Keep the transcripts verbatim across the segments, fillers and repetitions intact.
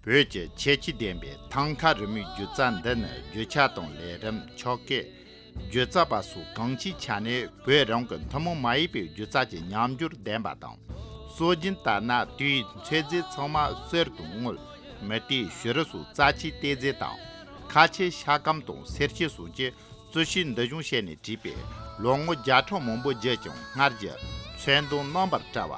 བོད་ཀྱི་ཁྱད་ཆོས་ལྡན་པའི་ཐང་ཁ་རི་མོའི་སྒྱུ་རྩལ་འདི་ནི་རྒྱུ་ཆ་དང་ལས་རིམ། ཆོ་ག། སྒྱུ་རྩལ་པ་སོགས་གང་ཅིའི་ཆ་ནས་བོད་རང་གི་ཐུན་མོང་མ་ཡིན་པའི་སྒྱུ་རྩལ་གྱི་ཉམས་འགྱུར་ལྡན་པ་དང་། སྲོལ་རྒྱུན་ལྟར་ན་དུས་ཡུན་ཚོད་རྫས་ཚང་མ་གསེར་དང་དངུལ། མུ་ཏིག་བྱུ་རུ་སོགས་རྩ་ཆེའི་གཏེར་རྫས་དང་། ཁ་ཆེ་ཤ་སྐམ་དང་སེར་ཤི་སོགས་ཀྱི་རྩི་ཤིང་འདུ་གཞུང་བྱས་ནས་བྲིས་པའི་ལོ་ངོ་བརྒྱ་ཕྲག་མང་པོ་བརྒྱུད་ཀྱང་སྔར་གྱི་ཚོན་མདོག་རྣམ་པར་བཀྲ་བ།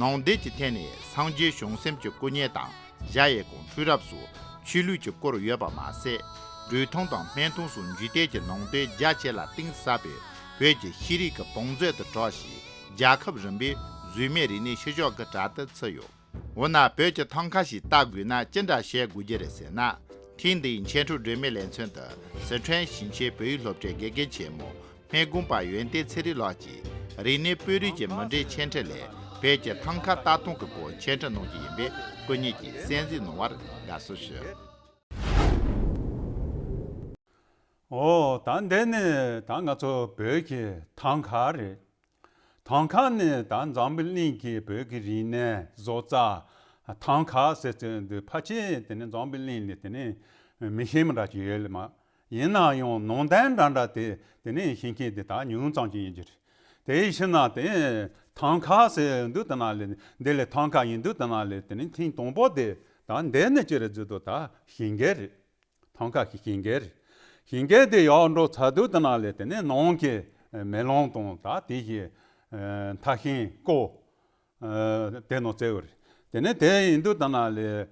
ནང་དོན་གྱི་ཐད་ནས་སངས་རྒྱས་བྱང་སེམས་ཀྱི་སྐུ་བརྙན་དང་གཞལ་ཡས་ཁང་། ཁྲུས་རབས་སོགས་ཆོས་ལུགས་ཀྱི་སྐོར་ཡོད་པ་མ་ཟད། སྒྲོས་ཐུང་དང་སྨན་ཐུང་སོགས་འཇིག་རྟེན་གྱི་ནང་དོན་རྒྱ་ཆེ་ལ་གཏིང་ཟབ་པའི་བོད་ཀྱི་ཤེས་རིག་གི་བང་མཛོད་དུ་གྲགས་ཤིང་། རྒྱལ་ཁབ་རིམ་པའི་རྫུས་མའི་རིག་གནས་ཤུལ་བཞག་གི་གྲལ་དུ་ཚུད་ཡོད། འོ་ན་བོད་ཀྱི་ཐང་ཁ་ཞིག་ལྟ་དགོས་ན་ཅི་འདྲ་བྱེད་དགོས་ཀྱི་རེད་ཟེར་ན། ཐེངས་འདིའི་འཆད་ཁྲིད་སྒྲོན་མེའི་ལེ་ཚན་དུ་སི་ཁྲོན་ཞིང་ཆེན་བོད་ཡིག་སློབ་གྲྭའི་དགེ་རྒན་ཆེན་མོ་སྨན་དགོན་པ་ཡོན་ཏན་ཚེ་རིང་ལགས་ཀྱིས་རིག་གནས་དཔོན་རིགས་ཀྱི་མུ་འབྲེལ་འཆད་ཁྲིད་ལས་བོད་ཀྱི་ཐང་ཁ་ལྟ་སྟངས་ཀྱི་སྐོར་འཆད་ཁྲིད་གནང་རྒྱུ་ཡིན་པས་སྐུ་ཉིད་ཀྱིས་གསན་གཟིགས་གནང་བར་དགའ་བསུ་ཞུ། ཨོ། ད་འདི་ནི་ད་ང་ཚོ་བོད་ཀྱི་ཐང་ཁ་རེད། ཐང་ཁ་ནི་ད་འཛམ་བུ་གླིང་གི་བོད་ཀྱི་རིག་གནས་བཟོ་རྩལ། ཐང་ཁ་ཟེར་ཚུལ་འདི་ཕལ་ཆེར་དེ་ནི་འཛམ་བུ་གླིང་ནས་དེ་ནི་མི་ཤེས་མི་འདྲ་ཅིག་ཡོད་ལེ་མ། ཡིན་ན་ཡང་ནང་དོན་འདྲ་འདྲ་དེ་དེ་ནི་ཤེས་མཁན་དེ་ད་ཉུང་ཙམ་ཅིག་ཡིན་གྱི་རེད། དེ་ཡི་ཕྱིར་ན་དེ་ཐང་ཁ་ཟེར་འདུག་དེ་ན་ལས་འདི་ལས་ཐང་ཁ་ཡིན་འདུག་དེ་ན་ལས་དེ་ནི་ཐེངས་དང་པོ་དེ་ད་འདི་ནི་ཅི་རེད་ཟེར་དུས་ད་ཞིང་ཁའི་རེད། ཐང་ཁ་གི་ཞིང་ཁའི་རེད། ཞིང་ཁའི་དེ་ཡར་འགྲོ་ཚར་དུས་དེ་ན་ལས་དེ་ནས་ནང་གི་མེ་ལོང་དང་ད་དེ་གི་མཐའ་ཤིང་ཀོ་དེ་ནང་བཙལ་བ་རེད། དེ་ནས་དེ་ཡིན་དུས་དེ་ན་ལས་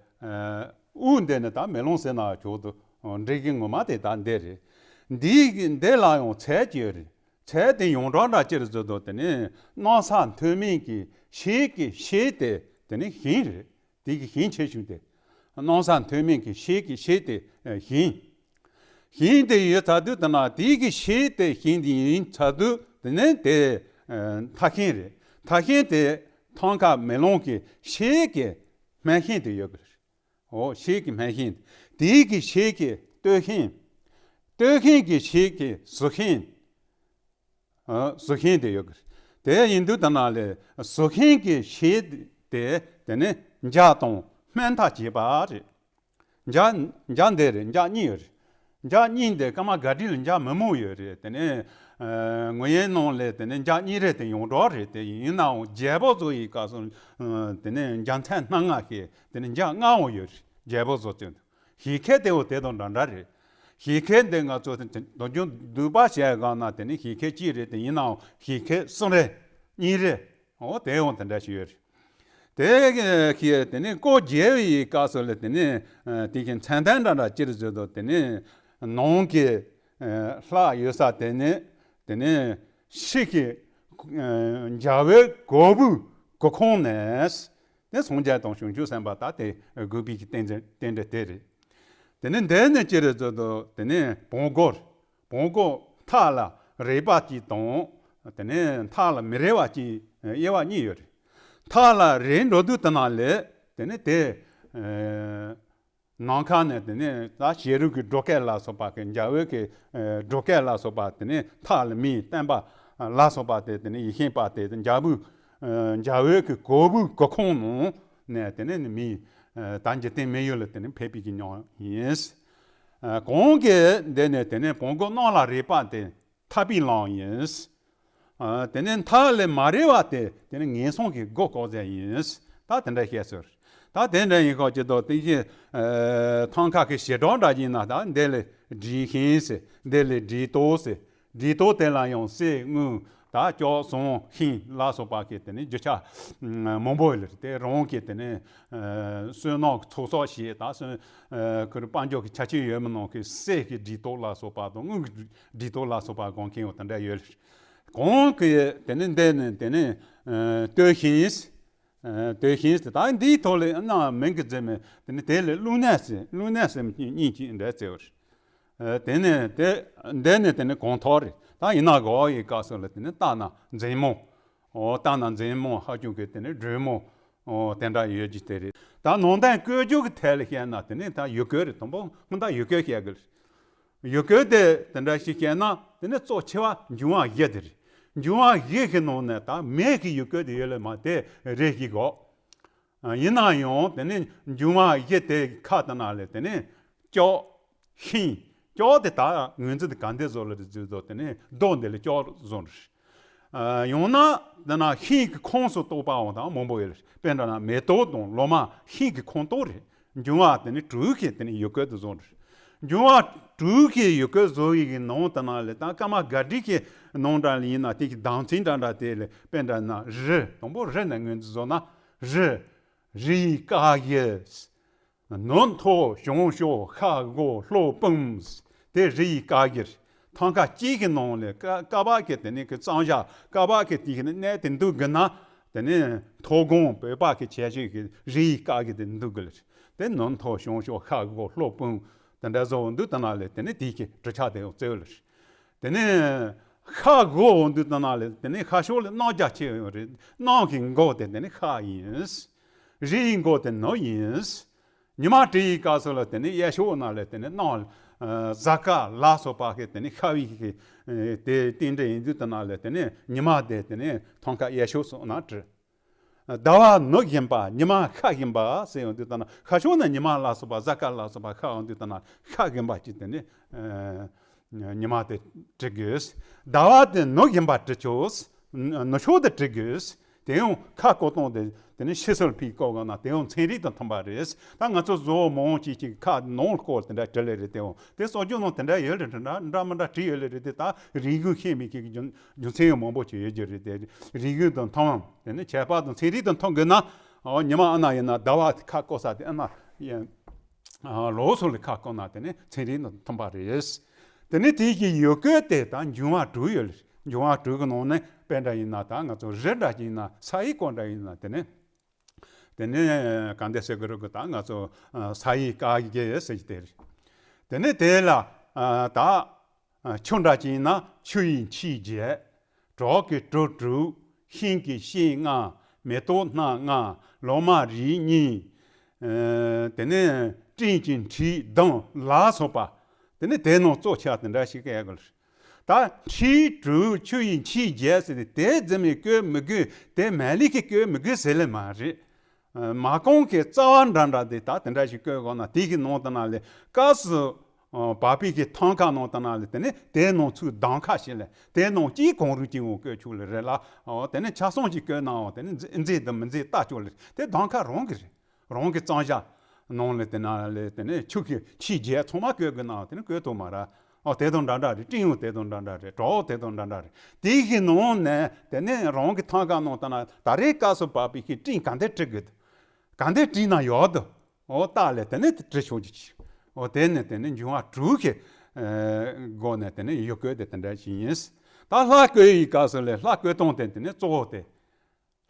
དབུ་འདི་ནས་ད་མེ་ལོང་ཟེར་ན་ཆོག་ཏུ་འབྲི་གི་ངོ་མ་དེ་ད་འདི་རེད། འདི་གི་འདི་ལ་ཡང་ཚད་ཅིག་ཡོད་རེད། ཚད་དེ་ཡོངས་གྲགས་འདྲ་ཅིག་རེད་ཟེར་དུས་དེ་ནས་སྣང་ས་མཐོ་དམན་གྱི་ཤེལ་གྱི་ཤེལ་དེ་དེ་ནས་ཞིང་རེད། དེ་གི་ཞིང་ཆེ་ཆུང་དེ། སྣང་ས་མཐོ་དམན་གྱི་ཤེལ་གྱི་ཤེལ་དེ་ཞིང་། ཞིང་དེ་ཡོད་ཚར་དུས་དེ་ན་དེ་གི་ཤེལ་དེ་ཞིང་དེ་ཡིན་ཚར་དུས་དེ་ནས་དེ་མཐའ་ཤིང་རེད། མཐའ་ཤིང་དེ་ཐང་ཁ་མེ་ལོང་གི་ཤེལ་གྱི་སྨད་ཤིང་དེ་ཡོད་གི་རེད། འོ། ཤེལ་གྱི་སྨད་ཤིང་། དེའི་གི་ཤེལ་གྱི་སྟོད་ཤིང་། སྟོད་ཤིང་གི་ཤེལ་གྱི་ཟུར་ཤིང་། ཨ། ཟུར་ཤིང་དེ་ཡོད་གི། དེ་ཡིན་དུས་ད་ན་ལས་ཟུར་ཤིང་གི་ཤེལ་དེ་དེ་ནི་འཇའ་དང་སྨན་ཐག་བྱས་པ་རེད། འཇའ། འཇའ་འདི་རེད། འཇའ་གཉིས་ཡོད་རེད། འཇའ་གཉིས་འདི་སྐར་མ་ག་དྲུག་ལ་འཇའ་མི་མང་ཡོད་རེད། དེ་ནས་ཨ་ངོས་ཡན་ནང་ལས་དེ་ནས་འཇའ་གཉིས་རེ་དེ་ཡོངས་གྲགས་རེད། དེ་ཡིན་ནའང་རྒྱལ་པོ་ཚོ་ཡི་སྐབས་སུ་དེ་ནས་འཇའ་ཚོན་སྣ་ལྔ་ཞེས་དེ་ནས་འཇའ་ལྔ་བོ་ཡོད་རེད། རྒྱལ་པོ་ཚོ་ཚོས་ཞིང་ཁའི་དེ་བོ་དེ་དང་འདྲ་འདྲ་རེད། ཞིང་ཁའི་འདི་ང་ཚོ་དུས་རྒྱུན་སྡུད་པ་བྱས་གང་ན་དེ་ནས་ཞིང་ཁའི་གཅིག་རེད། དེ་ཡིན་ནའང་ཞིང་ཁའི་གསུམ་རེ་གཉིས་རེ། འོ། དེ་ཡང་དེ་འདྲ་ཞིག་ཡོད་རེད། དེ་གི་དེ་ནས་ཀོ་རྒྱས་པའི་སྐབས་སུ་ལ་དེ་ནས་ཨ་དེ་གི་མཚན་ལྡན་འདྲ་འདྲ་ཅིག་རེད་ཟེར་དུས་དེ་ནས་ནང་གི་ཨ་ལྷ་ཡོད་ས་དེ་ནས་དེ་ནས་ཕྱི་གི་ཨ་འཇའ་འོད་གོར་བུའི་གུར་ཁང་ནས། དེ་སངས་རྒྱས་དང་བྱང་ཆུབ་སེམས་དཔའ་ད་དེ་དགོས་པའི་གི་རྟེན་འབྲེལ་རྟེན་འབྲེལ་དེ་རེད། དེ་ནས་འདི་ནས་ཅི་རེད་ཟེར་དུས་དེ་ནས་བོང་གུ། བོང་གུ་མཐའ་ལ་རེག་པ་གཅིག་དང་། དེ་ནས་མཐའ་ལ་མི་རེག་པ་གཅིག་དབྱེ་བ་གཉིས་ཡོད་རེད། མཐའ་ལ་རེག་འགྲོ་དུས་དེ་ན་ལས་དེ་ནས་དེ་ཨ་ནམ་མཁའ་ནས་དེ་ནས་ད་བྱེ་རུ་གི་སྒྲོ་སྐད་ལ་སོགས་པ་གི་འཇའ་འོད་ཀྱི་ཨ་སྒྲོ་སྐད་ལ་སོགས་པ། དེ་ནས་མཐའ་ལ་མིའི་བསྟན་པ་ལ་སོགས་པ་དེ། དེ་ནས་ཡེ་ཤེས་པ་དེ་དེ་འཇའ་འོད་ཨ་འཇའ་འོད་ཀྱི་གོར་བུའི་གུར་ཁང་ནང་ནས་དེ་ནས་མི་ཨ་ད་འཇིག་རྟེན་མི་ཡུལ་ལ་དེ་ནས་ཕེབས་པའི་གི་ཉམས་ཡིན། ཨ་གོང་གི་འདི་ནས་དེ་ནས་བོང་གུ་སྣ་ལ་རེག་པ་དེ་ཐག་པའི་ལམ་ཡིན། ཨ་དེ་ནས་མཐའ་ལས་མ་རེག་པ་དེ་དེ་ནས་ངན་སོང་གི་སྒོ་བཀག་ཟེར་ཡིན། ད་དེ་འདྲ་བཤད་ཟེར། ད་དེ་འདྲ་ཡིན་ཁོག་ཅི་དོ་དེ་བཞིན་ཨ་ཐང་ཁ་གི་བྱེ་བྲག་འདྲ་ཡིན་ན། ད་འདི་ལས་སྒྲིག་ཤིང་ཟེར། འདི་ལས་སྒྲིག་ཏོག་ཟེར། སྒྲིག་ཏོག་དེ་ལ་ཡང་གསེར་དངུལ་ད་སྐྱོགས་ཟངས་ཤིང་ལ་སོགས་པ་གི་དེ་ནས་རྒྱུ་ཆ་མང་པོ་ཡོད་རེད། དེ་རང་གི་དེ་ནས་ཨ་བསོད་ནམས་ཚོགས་གསོག་བྱས། ད་བསོད་ཨ་ཁོ་རང་དཔལ་འབྱོར་གྱི་ཆ་རྐྱེན་ཡོད་མི་ནང་གི་གསེར་གྱི་སྒྲིག་ཏོག་ལ་སོགས་པ་དང་། དངུལ་གྱི་སྒྲིག་ཏོག་ལ་སོགས་པ་དགོས་མཁན་ཡང་དེ་འདྲ་ཡོད་རེད། གོང་གི་དེ་ནས་འདི་ནས་དེ་ནས་ཨ་སྟོད་ཤིང་། ཨ་སྟོད་ཤིང་ཟེར། ད་འདིའི་ཐོག་ལ་རྣམ་སྨིན་གྱི་རྫས་མས་དེ་ནས་དེ་ལས་རླུང་ནད་ཟེར། རླུང་ནད་ཟེར་མི་གཉིས་ཀྱིས་འདྲ་བརྩི་བ་རེད། ཨ་དེ་ནས་དེ་འདི་ནས་དེ་ནས་གོང་ཐོག་རེད། ད་ཡིན་ན་གོ་ཡི་སྐབས་སུ་ལ་དེ་ནས་ལྟ་ན་མཛེས་མོ། འོ། ལྟ་ན་མཛེས་མོ། ཧ་ཅང་གི་དེ་ནས་སྒྲོལ་མོ། འོ། དེ་འདྲ་ཡོད་ཀྱི་དེ་རེད། ད་ནང་དོན་བཀོད་རྒྱུ་གི་ཐད་ལ་བཤད་ན་དེ་ནས་ད་ཡུལ་སྐོར་རེད། དང་པོ་སྔོན་ད་ཡུལ་སྐོར་བཤད་གི་རེད། ཡུལ་སྐོར་དེ་དེ་འདྲ་ཞིག་བཤད་ན་དེ་ནས་གཙོ་ཆེ་བ་འབྱུང་བ་བཞི་དེ་རེད། འབྱུང་བ་བཞི་གི་ནང་ནས་ད་མེད་ཀྱི་ཡུལ་སྐོར་དེ་ཡོད་ལེ་མ། དེ་རེ་ཞིག་གོ། ཡིན་ན་ཡང་དེ་ནི་འབྱུང་བ་བཞི་དེ་ཁ་དེ་ནང་ལས་དེ་ནི་ལྕོག་ཤིང་། ལྕོག་དེ་ད་ངོས་འཛིན་དེ་ག་འདྲ་བཟོ་ལ་རེད་ཟེར་དུས་དེ་ནི་རྡོ་འདི་ལ་ལྕོག་བཟོ་རེད། ཡང་ན་དེ་ན་ཤིང་གི་ཁོངས་སུ་གཏོགས་པའང་ད་མང་པོ་ཡོད་རེད། དཔེར་ན་མེ་ཏོག་དང་ལོ་མ་ཤིང་གི་ཁོངས་གཏོགས་རེད། འབྱུང་བ་དེ་ནི་དྲུག་གི་དེ་ནི་ཡུལ་སྐད་དུ་བཟོ་རེད། འབྱུང་བ་དྲུག་གི་ཡུལ་སྐད་བཟོ་བའི་གི་ནང་དེ་ན་ལས་ད་ཀརྨ་གྷ་ཌི་གི་ནང་འདྲ་ལ་ཡིན་ན་དེ་གི་ཟླ་མཚན་འདྲ་འདྲ་དེ་ལས་དཔེར་ན་རི། དང་པོ་རི་ནས་ངོས་འཛིན་བཟོ་ན་རི། རི་ཡི་དཀར་གཞི། ནུབ་མཐོ་བྱང་ཕྱོགས་ཤར་སྒོ་ལྷོ་སྤུངས། དེ་རི་ཡི་དཀར་གཞི་རེད། ཐང་ཀ་གཅིག་གི་ནང་ལས་ཀ་ཀ་བ་གི་དེ་ནི་གི་གཙང་བྱ་ཀ་བ་གི་དེ་གི་གནས་དེ་འདུག་གི་ན། དེ་ནི་མཐོ་སྒང་བོད་པ་གི་ཁྱད་ཆོས་ཀྱི་རི་ཡི་དཀར་གཞི་དེ་འདུག་གི་ལ་རེད། དེ་ནུབ་མཐོ་བྱང་ཕྱོགས་ཤར་སྒོ་ལྷོ་སྤུངས། དེ་འདྲ་བཟོ་འདུག་དེ་ན་ལས་དེ་ནི་དེ་གི་གྲུབ་ཆ་དེ་ཡང་གཙོ་བོ་ལ་རེད། དེ་ནས་ཤར་སྒོ་འོང་དུས་དེ་ན་ལས་དེ་ནས་ཤར་ཕྱོགས་ལ་གནམ་རྒྱ་ཆེ་ཡོད་རེད། གནམ་གྱི་མགོ་དེ་དེ་ནས་ཤར་ཡིན། རི་ཡི་མགོ་དེ་ནུབ་ཡིན། ཉི་མ་དྲོ་ཡི་སྐབས་སུ་ལ་དེ་ནས་གཡས་ཕྱོགས་ན་ལས་དེ་ནས་གནམ་གཟའ་སྐར་ལ་སོགས་པ་གི་དེ་ནས་ཤར་བའི་གི་དེ་རྟེན་འབྲེལ་ཡིན་དུས་དེ་ན་ལས་དེ་ནས་ཉི་མ་དེ་དེ་ནས་ཐང་ཀ་གཡས་ཕྱོགས་སུ་ན་བྲི། ཟླ་བ་ནུབ་བཞིན་པ། ཉི་མ་ཤར་བཞིན་པ་ཟེར་ཡོང་དུས་ད་ན་ཤར་ཕྱོགས་ན་ཉི་མ་ལ་སོགས་པ་གཟའ་སྐར་ལ་སོགས་པ་ཤར་ཡོང་དུས་ད་ན་ཤར་བཞིན་པ་ཅིག་དེ་ནི་ཉི་མ་དེ་བྲི་དགོས། ཟླ་བ་དེ་ནུབ་བཞིན་པ་བྲི་ཆོག་ནུབ་ཕྱོགས་དེ་བྲི་དགོས། དེ་ཡང་ཁ་བསྐོར་སྟངས་དེ་དེ་ནི་ཕྱི་སོར་ཕྱིས་བསྐོར་དགོས་ན་དེ་ཡང་ཚན་རིག་དང་མཐུན་པ་རེད། ད་ང་ཚོ་བཟོ་བོ་མང་ཅིག་ཅིག་ཁ་ནང་བསྐོར་དེ་འདྲ་བྲི་ལེ་རེད། དེ་ཡང་དེ་གསོ་སྦྱོང་ནང་དེ་འདྲ་ཡོད་རེད། འདྲ་འདྲ་མི་འདྲ་བྲིས་ཡོད་ལེ་རེད། དེ་ད་རིག་གཞུང་ཤེས་མེད་ཀྱི་རྒྱུ་རྒྱུ་མཚན་ཡང་མང་པོ་ཅིག་ཡོད་རྒྱུ་རེད། དེ་རིག་གཞུང་དང་མཐུན། དེ་ནི་ཁྱད་པར་དུ་ཚན་རིག་དང་མཐུན་དགོས་ན། ཨོ་ཉི་མ་ཨ་ན་ཡིན་ན་ཟླ་བ་ཁ་བསྐོར་ས་དེ་ཨ་ན་ཡིན། ཨ་ལོགས་སུ་ལ་ཁ་བསྐོར་ན་དེ་ནི་ཚན་རིག་དང་མཐུན་པ་རེད། དེ་ནི་དེའི་གི་ཡུལ་སྐད་དེ་ད་འབྱུང་བ་དྲུག་ཡོད་ལ། འབྱུང་བ་དྲུག་གི་ནང་ནས་དཔེ་འདྲ་ཡིན་ན་ད་ང་ཚོ་རི་འདྲ་ཅིག་ཡིན་ན་ས་ཡི་སྐོར་འདྲ་ཡིན་ན་དེ་ནི་དེ་ནི་ག་འདྲ་ཟེར་གི་རེད་གི། ད་ང་ཚོ་ས་ཡི་དཀར་གཞི་ཟེར་གི་དེ་རེད། དེ་ནི་དེ་ལ་ད། ཆུ་འདྲ་ཅིག་ཡིན་ན་ཆུ་ཡི་འཁྱིལ་བྱེད། བྲག་གི་གྲུ་དྲུག་ཤིང་གི་ཤེལ་ལྔ། མེ་ཏོག་སྣ་ལྔ། ལོ་མ་རིགས་གཉིས། དེ་ནས་སྤྲིན་གྱི་འཁྲིས་ཟླུམ་ལ་སོགས་པ། དེ་ནས་དེ་ནང་གཙོ་ཆེ་བ་དེ་འདྲ་ཞིག་གི་ཡོད་གི་ལ། ད་འཁྲིལ་གྲུབ་ཆུ་ཡི་འཁྱིལ་བྱེད་ཟེར་ཏེ་དེ་རྫུན་མའི་བཀོད་མི་དགོས། དེ་མ་ལི་ཁའི་བཀོད་མི་དགོས་ཟེར་ལེ་མ་རེད། མ་གོང་གི་རྩ་བ་འདྲ་འདྲ་དེ་ད་དེ་འདྲ་ཞིག་བཀོད་དགོས་ན་དེ་གི་ནང་དུ་ན་ལས་སྐབས་སུ་བབས་པའི་གི་ཐང་ཀ་ནང་དུ་ན་ལས་དེ་ནས་དེ་ནང་ཚུར་གདམ་ཁ་ཞིག་ལས་དེ་ནང་གཅིག་གང་རུང་གཅིག་འོང་བཀོད་ཆོག་ལེ་རེད་ལ། དེ་ནས་ཆ་ཚང་གཅིག་བཀོད་ནའང་དེ་ནས་མཛེས་དང་མི་མཛེས་ལྟ་ཆོག་ལེ། དེ་གདམ་ཁ་རང་གི་རེད། རང་གི་གཙང་བྱ་ནང་ལས་དེ་ན་ལས་དེ་ནས་ཆུ་གི་འཁྱིལ་བྱེད་ཚང་མ་བཀོད་དགོས་ནའང་དེ་ནས་བཀོད་ཐུབ་མ་རེད། ཨོ་དེ་དང་འདྲ་འདྲ་རེད། སྤྲིན་ཡང་དེ་དང་འདྲ་འདྲ་རེད། བྲག་དེ་དང་འདྲ་འདྲ་རེད། དེ་གི་ནང་ནས་དེ་ནས་རང་གི་ཐང་ཀ་ནང་ལྟ་ན་ད་རེས་སྐབས་སུ་བབས་པའི་གི་སྤྲིན་ག་འདྲ་བྲི་དགོས། ག་འདྲ་བྲིས་ན་ཡག་འདུག་ཨོ་ལྟ་ལས་དེ་ནས་བྲི་ཆོག་གི་ཅིག་ཨོ་དེ་ནས་དེ་ནས་འབྱུང་བ་དྲུག་གི་སྒོ་ནས་དེ་ནས་ཡུལ་བཀོད་དེ་དེ་འདྲ་ཞིག་ཡིན། ད་ལྷ་བཀོད་ཡི་སྐབས་སུ་ལས་ལྷ་བཀོད་སྟངས་དེ་དེ་ནས་གཙོ་བོ་དེ།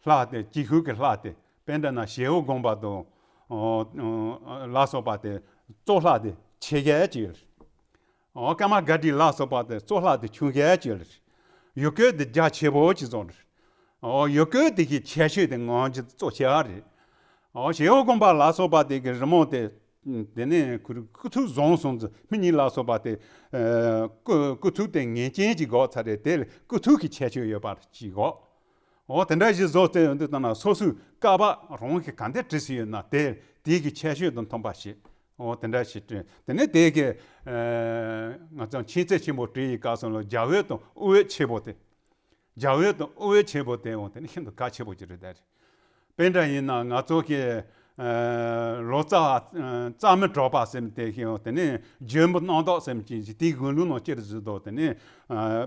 ལྷ་དེ་ཀྱི་ཧུད་ཀྱི་ལྷ་དེ་དཔེར་ན་ཞེ་བོ་དགོངས་པ་དང་། ལ་སོགས་པ་དེ་གཙོ་ལྷ་དེ་ཆེ་གལ་ཅིག་ཡོད་རེད། ཀརྨ་གྷ་ཌི་ལ་སོགས་པ་དེ་གཙོ་ལྷ་དེ་ཆུང་གལ་ཅིག་ཡོད་རེད། ཡུལ་བཀོད་དེ་རྒྱ་ཆེ་བོ་ཅིག་བཟོ་རེད། ཡུལ་བཀོད་དེ་གི་ཁྱད་ཆོས་དེ་ངོ་ཅིག་གཙོ་ཆེ་བ་རེད། ཞེ་བོ་དགོངས་པ་ལ་སོགས་པ་དེ་གི་རི་མོ་དེ། དེ་ནས་ཁོ་རང་སྐུ་ཚུགས་བཟུང་སོང་ཙང་སྨན་གཉིས་ལ་སོགས་པ་དེ། སྐུ་སྐུ་ཚུགས་དེ་ངེས་ཅན་གྱི་སྒོ་ཚ་རེད། དེ་ལ་སྐུ་ཚུགས་ཀྱི་ཁྱད་ཆོས་ཡོད་པ་ཅིག་གོ། འོ་དེ་འདྲ་ཞིག་བཟོ་སྟེ་ཡོང་དུས་ད་ན་སོ་སོའི་ཀ་བ་རང་གི་ག་འདྲ་བྲིས་སུ་ཡོད་ན་དེ་དེ་གི་ཁྱད་ཆོས་དང་མཐུན་པ་ཞིག་འོ་དེ་འདྲ་ཞིག་བྲིས། དེ་ནས་དེ་གི་ང་ཚོ་མཆན་རྩེ་ཆེན་པོ་བྲིས་ཡི་སྐབས་སུ་ལ་རྒྱ་འོད་དང་དབུ་འོད་ཆེ་པོ་དེ། རྒྱ་འོད་དང་དབུ་འོད་ཆེན་པོ་དེ་འོང་དེ་ནི་ཤིན་ཏུ་གལ་ཆེ་པོ་ཅིག་རེད་དེ། དཔེ་འདྲ་ཡིན་ན་ང་ཚོ་གི་ལོ་ཙཱ་བ་ཙཱ་མི་གྲགས་པ་ཟེར་དེ་ཤེས་འོང་དེ་ནི་ལྗོན་པ་སྣ་དག་ཟེར་གྱི་དེའི་དགུང་ལོ་ནང་ཅིར་བཟོས་དོ། དེ་ནི་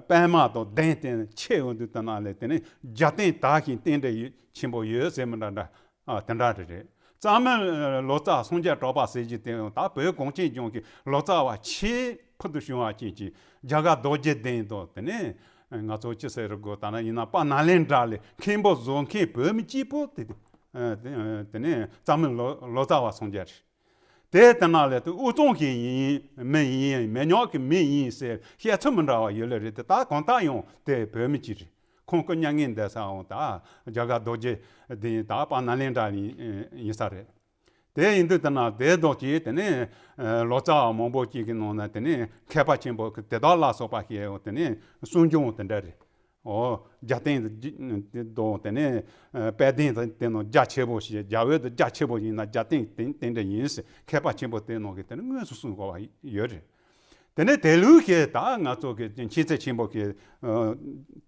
པདྨ་དང་ལྡན་ཏེ་ཆེ་འོང་དུས་ད་ན་ལས་དེ་ནི་རྒྱ་སྟེང་དག་ཞིང་རྟེན་འབྲེལ་ཆེན་པོ་ཡོད་ཟེར་མི་འདྲ་འདྲ། ཨ་དེ་འདྲ་རེད་རེད། ཙཱ་མི་ལོ་ཙཱ་སངས་རྒྱས་གྲགས་པ་ཟེར་གྱི་དེ་ཡང་ད་བོད་གངས་ཅན་ལྗོངས་ཀྱི་ལོ་ཙཱ་བ་ཆེས་ཕུལ་དུ་བྱུང་བ་ཅན་གྱི་རྒྱ་གར་རྡོ་རྗེ་གདན་དང་དེ་ནས་ང་ཚོ་ཅི་ཟེར་དགོས་ད་ན་ཡིན་ན་དཔལ་ནཱ་ལེནྡྲ་ལས་མཁན་པོ་བཟོ་མཁན་བོད་མི་གཅིག་པོ་དེ་དེ་ནས་ཙཱ་མི་ལོ་ལོ་ཙཱ་བ་སངས་རྒྱས་རེད། དེ་ལྟ་ན་ལས་དུ་དབུས་གཙང་གི་ཡིན་མི་ཡིན་མི་ཉག་གི་མི་ཡིན་ཟེར་བཤད་ཚུལ་མི་འདྲ་བ་ཡོད་ལེ་རེད་དེ། ད་གང་ལྟར་ཡང་དེ་བོད་མི་གཅིག་རེད། ཁོང་སྐུ་མྱ་ངན་འདས་ས་འོང་ད་རྒྱ་གར་རྡོ་རྗེ་གདན་ད་དཔལ་ནཱ་ལེནྡྲ་ཡིན་ཡིན་ས་རེད། དེ་ཡིན་དུས་ལྟ་ན་དེ་ལྡོག་ཅིག་དེ་ནས་ལོ་ཙཱ་བ་མང་པོ་ཅིག་གི་ནང་ན་དེ་ནས་མཁས་པ་ཆེན་པོ་དེ་དག་ལ་སོགས་པ་ཞིག་དེ་ནས་གསུང་སྦྱོང་དེ་འདྲ་རེད། ཨོ་རྒྱ་སྟེང་དུ་དང་དེ་ནས་དཔལ་ལྡན་དུ་དེ་ནང་རྒྱ་ཆེ་པོ་ཞིག་རྒྱ་བོད་དུ་རྒྱ་ཆེ་པོ་ཡིན་ན་རྒྱ་སྟེང་དེ་དེ་འདྲ་ཡིན་ཟེར་མཁས་པ་ཆེན་པོ་དེ་ནང་གི་དེ་ནས་དངོས་སུ་གསུངས་དགོས་པ་ཡོད་རེད། དེ་ནས་དེ་ལུགས་ཀྱི་ད་ང་ཚོ་གི་མཁྱེན་བརྩེ་ཆེན་པོ་གི་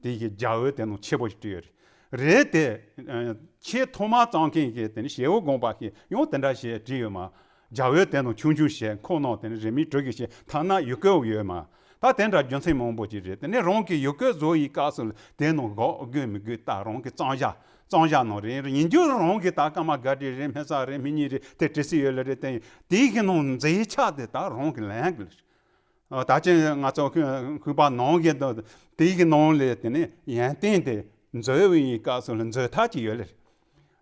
དེ་གི་རྒྱ་བོད་དེ་ནང་ཆེ་པོ་ཞིག་བྲིས་ཡོད་རེད། རེད་དེ། ཆེས་ཐོག་མ་བརྩམས་མཁན་གྱི་དེ་ནི་ཞེ་བོ་དགོངས་པ་གིས་ཡང་དེ་འདྲ་ཞེས་བྲིས་ཡོད་མ། རྒྱ་བོད་དེ་ནང་ཆུང་ཆུང་ཞེས་ཁོག་ནང་དེ་ནི་རེ་མིག་དྲུག་གི་ཞེས་ཐ་ན་ཡི་གེ་ཡོད་མ། ད་དེ་འདྲ་རྒྱུ་མཚན་མང་པོ་ཅིག་རེད། དེ་ནི་རང་གི་ཡི་གེ་བཟོ་ཡི་སྐབས་སུ་དེ་ནང་དགོས་དགོས་མི་དགོས་ད་རང་གི་གཙང་བཞག་གཙང་བཞག་ནང་རེད། ཡིན་རྒྱུ་རང་གི་ད་སྐར་མ་ག་རེ་རེད། སྨན་ས་རེད། སྨན་གཉིས་རེད། དེ་བྲིས་སྲིད་ཡོད་ལ་རེད། དེ་དེའི་གི་ནང་མཛེས་ཆ་དེ་ད་རང་གི་ལན་གི་ལ་རེད། ད་ཅི་ང་ཚོ་ཤུག་པ་ནང་གི་དེའི་གི་ནང་ལས་དེ་ནི་ཡོན་ཏན་དེ་མཛོད་བའི་སྐབས་སུ་ལ་མཛོད་ཐབས་ཀྱི་ཡོད་ལེ།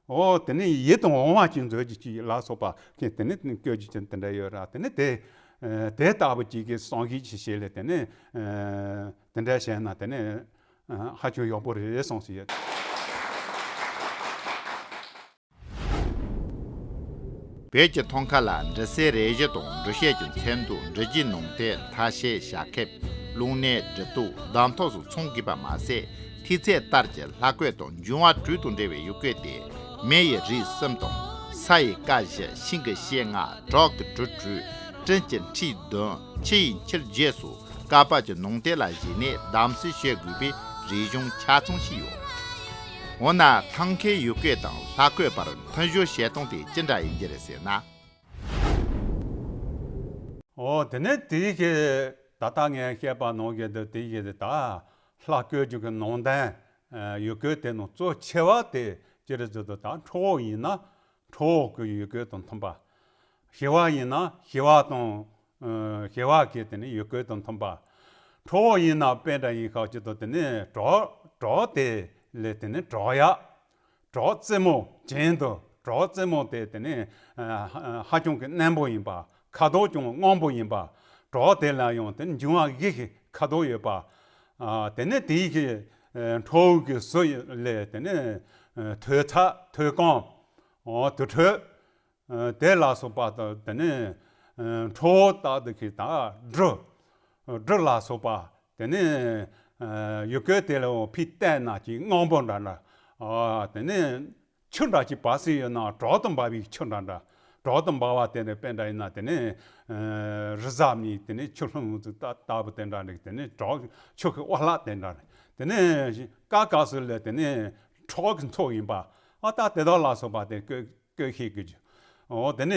ཨོ་དེ་ནི་ཡིད་དུ་འོང་བ་ཅིག་མཛོད་ཀྱི་ཅིག་ལ་སོགས་པ་གི་དེ་ནི་བཀོད་རྒྱུ་ཅན་དེ་འདྲ་ཡོད་ར། དེ་ནི་དེ་དེ་ལྟ་བུ་ཅིག་གི་བསམ་གཞིག་ཅིག་བྱས་ལེ། དེ་ནི་དེ་འདྲ་བྱས་ན་དེ་ནི་ཧ་ཅང་ཡག་པོ་རེད་བསམ་སོང་ཡོད། བོད་ཀྱི་ཐང་ཀ་ལ་འབྲི་སའི་རས་གཞི་དང་འབྲི་བྱེད་ཀྱི་མཚོན་དོན། འབྲི་རྒྱུའི་ནང་དོན། མཐའ་དཔྱད། བྱ་ཁེབས། རླུང་ནད། འབྲུ་དུག་འདམ་ཐོག་སོགས་ཚང་དགོས་པ་མ་ཟད། མཐིལ་ཚད་ལྟར་གྱི་ལྷ་བཀོད་དང་འབྱུང་བ་དྲུག་དང་འབྲེལ་བའི་ཡི་གེ་སྟེ། མི་ཡི་རིགས་གསུམ་དང་། ས་ཡི་ཀ་བཞི། ཤིང་གི་ཤེལ་ལྔ། བྲག་གི་གྲུ་དྲུག་སྤྲིན་གྱི་འཁྲིས་བདུན། ཆུ་ཡི་འཁྱིལ་བརྒྱད་སོགས། བསྐལ་པ་གྱི་ནང་དོན་ལ་གཞིགས་ནས་གདམ་གསེས་བྱེད་དགོས་པའི་རིག་གཞུང་ཆ་ཚང་ཞིག་ཡོད། འོ་ན་ཐང་ཀའི་ཡི་གེ་དང་ལྷ་བཀོད་བར་མཐུན་སྦྱོར་བྱེད་སྟངས་དེ་ཅི་འདྲ་ཡིན་གྱི་རེད་ཟེར་ན། འོ་དེ་ནས་དེའི་གི་ད་ལྟ་ངས་བཤད་པ་ནང་གི་དེ་དེའི་གི་ད་ལྷ་བཀོད་རྒྱུ་གི་ནང་དོན་ཡི་གེ་དེ་ནང་གཙོ་ཆེ་བ་དེ་ཅི་རེད་ཟེར་དུས། ད་ཁྲོ་བོ་ཡིན་ན་ཁྲོ་བོ་གི་ཡི་གེ་དང་མཐུན་པ། ཞི་བ་ཡིན་ན་ཞི་བ་དང་ཨ་ཞི་བ་གི་དེ་ནི་ཡི་གེ་དང་མཐུན་པ། ཁྲོ་བོ་ཡིན་ན་དཔེ་འདྲ་ཡིན་ཁ་ཅིག་ཏུ་དེ་ནི་བྲག་བྲག་དེ་ལས་དེ་ནི་བྲག་ཡག་བྲག་རྩེ་མོ་ཅན་དུ། བྲག་རྩེ་མོ་དེ་དེ་ནི་ཨ་ཧ་ཧ་ཅང་གི་རྣོན་པོ་ཡིན་པ། ཁ་དོག་ཀྱང་སྔོན་པོ་ཡིན་པ། བྲག་དེ་ལ་ཡང་དེ་ནི་འབྱུང་བ་བཞི་གི་ཁ་དོག་ཡོད་པ། ཨ་དེ་ནི་དེའི་གི་ཨ་ཁྲོ་བོ་གི་གཟུགས་ལས་དེ་ནི་ཨ་ཐོད་ཚད་ཐོད་རྐང་། ཨོ་དུར་ཁྲོད། ཨ་དེ་ལ་སོགས་པ་དང་དེ་ནས་ཨ་ཁྲོ་བོ་དག་དེ་གི་ད་སྦྲུལ། སྦྲུལ་ལ་སོགས་པ། དེ་ནས་ཨ་ཡི་གེ་དེ་ལ་ཕར་བལྟས་ན་ཅིག་སྔོན་པོ་འདྲ་འདྲ། ཨ་དེ་ནས་ཆུ་འདྲ་ཅིག་འབབ་སྲིད་ཡོད་ན་བྲག་ཏུ་འབབ་པའི་ཆུ་འདྲ་འདྲ། བྲག་ཏུ་འབབ་པ་དེ་ནས་དཔེ་འདྲ་ཡིན་ན་དེ་ནས་ཨ་རི་གཟར་ནས་དེ་ནས་ཆུ་ལྷུང་ཚུལ་ལྟ་ལྟ་བུ་དེ་འདྲ་རེད། དེ་ནས་བྲག་ཆུ་གི་བ་ལྷག་དེ་འདྲ་རེད། དེ་ནས་ཀ་ཀ་སུ་ལ་དེ་ནས་ཁྲག་གི་མཚོ་ཡིན་པ། ཨ་ད་དེ་དག་ལ་སོགས་པ་དེ་བཀོད་བཀོད་ཤེས་དགོས་རྒྱུ། འོ་དེ་ནས་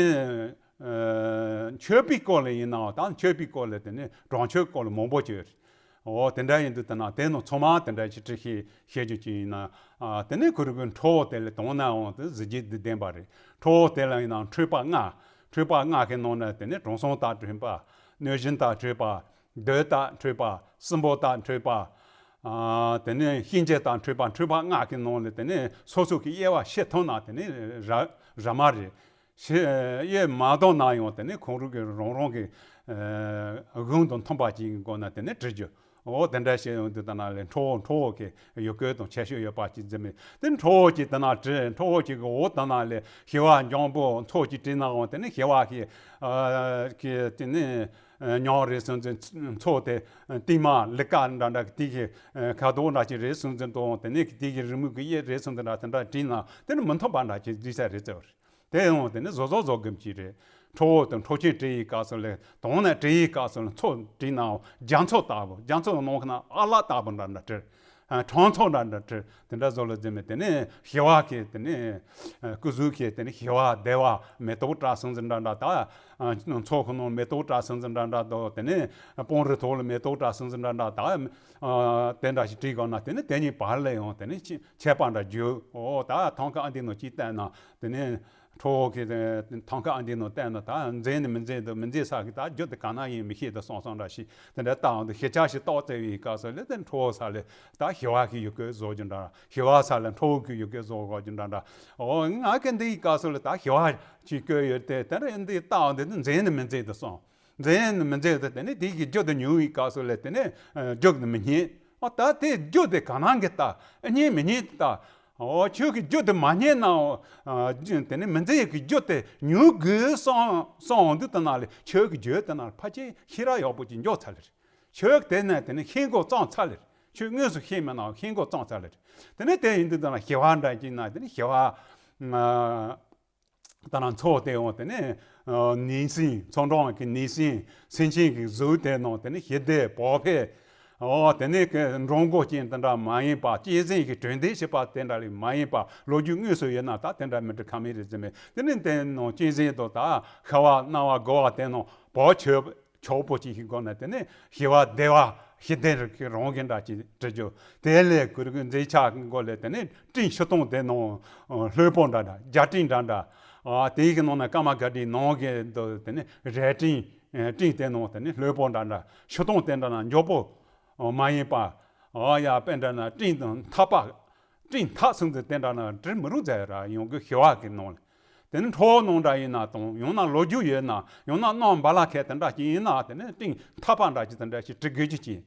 ཨ་མཆོད་པའི་སྐོར་ལ་ཡིན་ནའང་ད་མཆོད་པའི་སྐོར་ལ་དེ་ནས་སྒྲུབ་མཆོད་སྐོར་ལ་མང་པོ་ཅིག་ཡོད་རེད། འོ་དེ་འདྲ་ཡིན་དུས་དེ་ན་དེ་ནང་ཚང་མ་དེ་འདྲ་ཞིག་བྲི་ཤེས་ཤེས་རྒྱུ་ཅིག་ཡིན་ན། ཨ་དེ་ནས་ཁོ་རང་གི་ཁྲོ་བོ་དེ་ལ་དོང་ནའང་དེ་གཟི་བརྗིད་དེ་ལྡན་པ་རེད། ཁྲོ་བོ་དེ་ལ་ཡིན་ནའང་ཁྲོས་པ་ལྔ། ཁྲོས་པ་ལྔ་གི་ནང་ནས་དེ་ནས་དྲང་སྲོང་དག་ཁྲོས་པ། གནོད་སྦྱིན་དག་ཁྲོས་པ། གདོས་དག་ཁྲོས་པ། སྲིན་པོ་དག་ཁྲོས་པ། ཨ་དེ་ནས་གཤིན་རྗེ་དག་ཁྲོས་པ། ཁྲོས་པ་ལྔ་གི་ནང་ལས་དེ་ནས་སོ་སོ་གི་དབྱེ་བ་ཕྱེ་ཐུབ་ན་དེ་ནས་ར་ར་མ་རེད། ཞེས་དབྱེ་མ་ཐུབ་ན་ཡང་དེ་ནས་ཁོང་རང་གི་རང་རང་གི་ཨ་དབང་དང་མཐུན་པ་ཅིག་གི་སྒོ་ནས་དེ་ནས་བྲི་རྒྱུ། འོ་དེ་འདྲ་བྱས་ཡོང་དུས་ད་ན་ལས་ཁྲོ་བོ་ཁྲོ་བོ་གི་ཡི་གེ་དང་ཁྱད་ཆོས་ཡོད་པ་ཅིག་འཛིན་མི་དེ་ཁྲོ་བོ་ཅིག་ད་ན་བྲི། ཁྲོ་བོ་ཅིག་གི་འོག་ད་ན་ལས་ཞི་བ་འཇམ་པོ་མཚོ་ཅིག་བྲིས་ནའང་དེ་ནས་ཞི་བ་གི་ཨ་གི་དེ་ནས། ཨ་མྱང་རེད་སོང་ཙང་མཚོ་དེ་ཨ་ཏིལ་མ་ལི་ཀ་འདྲ་འདྲ་དེ་གི་ཨ་ཁ་དོག་འདྲ་ཅིག་རེད་སོང་ཙང་དང་། དེ་ནས་དེ་གི་རི་མོ་གི་དབྱིབས་རེད་སོང་ཙང་འདྲ་དེ་འདྲ་བྲིས་ན་དེ་ནི་མི་མཐུན་པ་འདྲ་ཅིག་འཛིན་ས་རེད་ཟེར་བ་རེད། དེ་ཡང་དེ་ནི་བཟོ་བཟོ་བཟོ་གི་མི་ཅིག་རེད། ཁྲོ་བོ་དང་ཁྲོ་ཆེན་བྲི་ཡི་སྐབས་སུ་ལས་དང་ནས་བྲི་ཡི་སྐབས་སུ་ལ་མཚོ་བྲིས་ནའང་རྒྱ་མཚོ་ལྟ་བུ། རྒྱ་མཚོ་ནང་ཁ་ན་ཨ་ལ་ལྟ་བུ་འདྲ་འདྲ་བྲི། ཨ་ཁྲང་ཚོ་འདྲ་འདྲ་བྲི། དེ་འདྲ་བཟོ་ལ་འཛིན་མི་དེ་ནས་ཞི་བ་གི་དེ་ནས་ཨ་སྐུ་གཟུགས་ཀྱི་དེ་ནས་ཞི་བ་བདེ་བ་མེ་ཏོག་བཀྲ་སོང་ཙང་འདྲ་འདྲ་ད། ཨ་མཚོ་ཁོ་ནང་མེ་ཏོག་བཀྲ་སོང་ཙང་འདྲ་འདྲ་དང་། དེ་ནས་སྤང་རི་ཐོག་ལ་མེ་ཏོག་བཀྲ་སོང་ཙང་འདྲ་འདྲ་ད། ཨ་དེ་འདྲ་ཞིག་བྲིས་དགོས་ན་དེ་ནས་དེ་གཉིས་བར་ལ་ཡང་དེ་ནས་ཆད་པ་འདྲ་བརྒྱབ། འོ་ད་ཐང་ཀ་འདི་ནང་ཅིག་བལྟས་ན་དེ་ནས། ཁྲོ་བོ་གི་ཐང་ཀ་འདི་ནང་བལྟས་ན་ད་མཛེས་ནི་མི་མཛེས་འདུག་མི་མཛེས་ས་གི་ད་རྒྱུ་དེ་ག་ན་ཡིན་མི་ཤེས་འདུག་སོང་སོང་འདྲ་ཞིག་དེ་འདྲ་བཏང་འདུག་ཤེས་བྱ་ཞིག་རྟོགས་བཙལ་བའི་སྐབས་སུ་ལས་དེ་ཁྲོ་བོ་ས་ལས་ད་ཞི་བ་གི་ཡི་གེ་བཟོ་རྒྱུ་འདྲ། ཞི་བ་ས་ལས་ཁྲོ་བོ་གི་ཡི་གེ་བཟོ་དགོས་རྒྱུ་འདྲ་འདྲ། འོ་ང་གི་འདི་ཡི་སྐབས་སུ་ལས་ད་ཞི་བ་ཅིག་བཀོད་ཡོད་དེ། དེ་འདྲ་འདི་བཏང་འདི་ནི་མཛེས་ནི་མི་མཛེས་འདུག་སོང་། མཛེས་ནི་མི་མཛེས་འདུག་དེ་ནི་དེ་གི་རྒྱུ་དེ་མྱོང་བའི་སྐབས་སུ་ལས་དེ་ནི་ཨ་རྒྱུ་ནི་མི་རྙེད། འོ་ད་དེ་རྒྱུ་དེ་ག་ནང་གི་ལྟ། རྙེད་མི་རྙེད་ལྟ། འོ་ཁྱོད་ཀྱི་རྒྱུ་དེ་མ་རྙེད་ན། ཨ་དེ་ནི་མི་མཛེས་ཀྱི་རྒྱུ་དེ་མྱོང་དགོས་བསམ་བསམ་འོང་དུས་དེ་ན་ལས་ཁྱོད་ཀྱི་རྒྱུ་དེ་ན་ལས་ཕལ་ཆེར་ཤེས་རབ་ཡག་པོ་ཅིག་འཇོག་ཚར་ལེ་རེད། ཁྱོད་དེ་ནས་དེ་ནི་ཤེས་དགོས་བསམ་ཚར་ལེ་རེད། ཆོས་དངོས་སུ་ཤེས་མིན་ནའང་ཤེས་འགོ་བརྩམས་ཚར་ལེ། དེ་ནས་དེ་ཡིན་དུས་ད་ན་ཞི་བ་འདྲ་གྱིས་ན་དེ་ནས་ཞི་བ། ད་ན་མཚོ་དེ་འོང་དེ་ནས་ནི་སིང་མཚོ་འབྲོག་གི་ནི་སིང་སེང་ཆེན་གྱི་གཟུགས་དེ་ནང་དེ་ནས་ཞི་བདེ་བག་ཕེབས། འོ་དེ་ནས་ཀྱི་འགྲོ་མགོ་ཅན་དེ་འདྲ་མ་ཡིན་པ་གཅན་གཟན་གྱི་གྲོས་འདེབས་བྱེད་པ་དེ་འདྲ་ལས་མ་ཡིན་པ་ལོ་རྒྱུས་དངོས་སུ་ཡོད་ན་ད་དེ་འདྲ་མི་འགྲིག་ཁ་མི་རེད་ཟེར་མེད། དེ་ནས་དེ་ནང་གཅན་གཟན་དང་ད་ཤ་བ་གནའ་བ་དགོ་བ་དེ་ནང་བག་ཆོད་ཆོག་པོ་ཅིག་ཞིག་དགོས་ན་དེ་ནས་ཞི་བ་བདེ་བ་ཞི་བདེ་རིགས་ཀྱི་རང་གི་འདྲ་ཅིག་བྲི་རྒྱུ། དེ་ལས་ཀུ་རུ་ཀུ་མཛེས་ཆ་གི་མགོ་ལས་དེ་ནས་སྤྲིན་ཕྱི་སྟོང་དེ་ནང་ལྷོད་པོ་འདྲ་འདྲ་རྒྱ་སྤྲིན་འདྲ་འདྲ། དེའི་གི་ནང་ན་ཀ་མ་ག་སྤྲིན་ནང་གི་འདུག་དེ་ནས་རལ་སྤྲིན་སྤྲིན་དེ་ནང་དེ་ནས་ལྷོད་པོ་འདྲ་འདྲ་ཕྱི་སྟོང་དེ་འདྲ་ན་མགྱོགས་པོ་མ་ཡིན་པ། ཡ་དཔེ་འདྲ་ན་སྤྲིན་དང་འཐབ་པ། སྤྲིན་འཐབ་སོང་ཙང་དེ་འདྲ་ན་འབྲི་མི་རུང་ཟེར་ར་ཡོང་གི་ཞི་བ་གི་ནང་ལ། དེ་ནི་ཁྲོ་བོ་ནང་འདྲ་ཡིན་ན་དང་ཡང་ན་ལོ་རྒྱུས་ཡོད་ན་ཡང་ན་སྣང་བ་ལ་ཁད་དེ་འདྲ་ཅིག་ཡིན་ན་དེ་ནི་སྤྲིན་འཐབ་པ་འདྲ་ཅིག་དེ་འདྲ་ཞིག་འབྲི་དགོས་ཀྱི་ཅིག་